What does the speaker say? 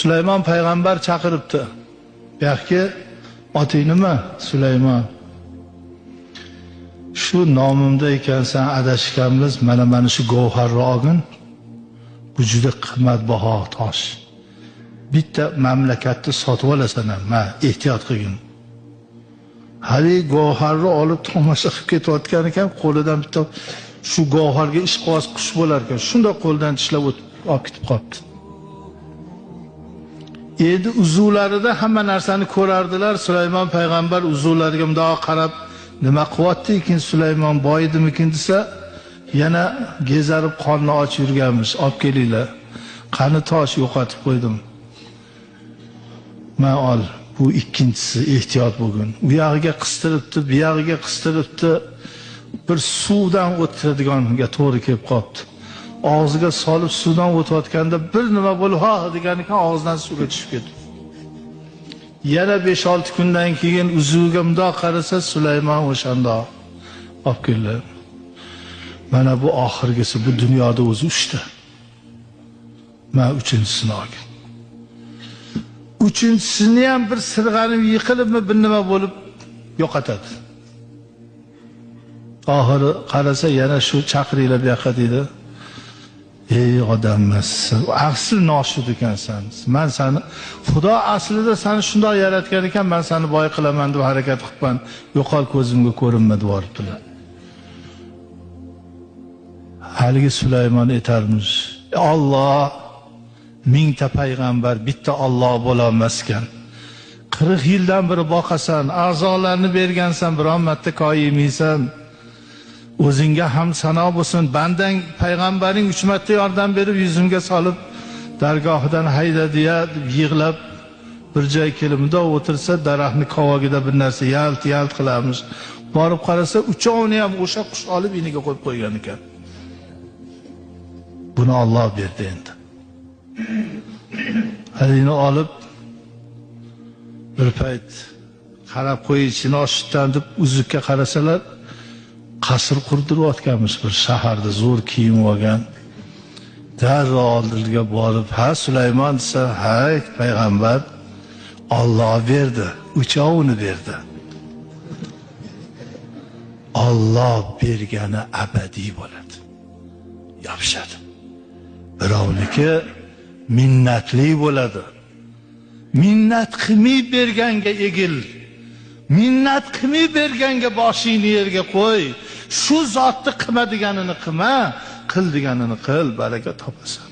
Sulaymon payg'ambar chaqiribdi. Buyoqqa oting nima? Sulaymon. Shu nomimda ekansan, adashganmiz. Mana shu gavharni olgin. Bu juda qimmatbaho tosh. Bitta mamlakatni sotib olasan ham, ma ehtiyot qilgin. Hali gavharni olib tomosha qilib ketayotgan ekan, qo'lidan bitta shu gavharga ishqiboz qush bo'lar ekan. Shunda qo'ldan tishlab o'tib olib ketib qolibdi. Endi uzuvlarida hamma narsani ko'rardilar. Sulaymon payg'ambar uzuvlariga mundoq qarab nima qilyapti ekan, Sulaymon boydimikin desa, yana gezarib qorni och yurganmish. Olib kelinglar. Qani tosh yo'qotib qo'ydim. Ma ol, bu ikkinchisi, ehtiyot bo'lgin. U yog'iga qistiribdi, bu yog'iga qistiribdi. Bir suvdan o'tadiganga to'g'ri kelib qolibdi. Og'ziga solib suvdan o'tayotganda bir nima bo'lib ha degan ekan, og'zidan suvga tushib ketdi. Yana 5-6 kundan keyin uzuviga mundoq qarasa, Sulaymon o'shanda olib keldi. Mana bu oxirgisi, bu dunyoda o'zi 3 ta. Men uchinchisini olgin. Uchinchisini ham bir sirg'anib yiqilibmi bir nima bo'lib yo'qotadi. Oxiri qarasa yana shu chaqiringlar bu yoqqa deydi. Ey odammiz, asl noshud ekansan. Men seni, Xudo aslida seni shundoq yaratgan ekan, men seni boy qilaman deb harakat qilibman. Yo'qol, ko'zimga ko'rinma deb yuboribdilar. Haligi Sulaymon aytarmish, Alloh mingta payg'ambar bitta Alloh bo'la olmas ekan. 40 yildan beri boqasan, a'zolarni bergansan, biron marta koyimaysan. O'zingga ham sano bo'lsin, bandang payg'ambaring 3 marta yordam berib yuzimga solib dargohidan haydadi-ya deb yig'lab bir joy kelib mundoq o'tirsa, daraxtni kovogida bir narsa yalt yalt qilamiz. Borib qarasa, uchovini ham o'sha qush olib iniga qo'yib qo'ygan ekan. Buni Alloh berdi endi. Halini olib bir payt qarab qo'yishini oshitdan deb uzukka qarasalar, qasr qurdirayotganmiz bir shaharda, zo'r kiyim olgan. Darrov oldiga borib, ha Sulaymon desa, ha payg'ambar, Alloh berdi, uchovini berdi. Alloh bergani abadiy bo'ladi. Yopishadi. Birovniki minnatli bo'ladi. Minnat qilmay berganga egil. Minnat qilmay berganga boshingni yerga qo'y. Shu zotni qilma deganini qilma, qil deganini qil, baraka topasan.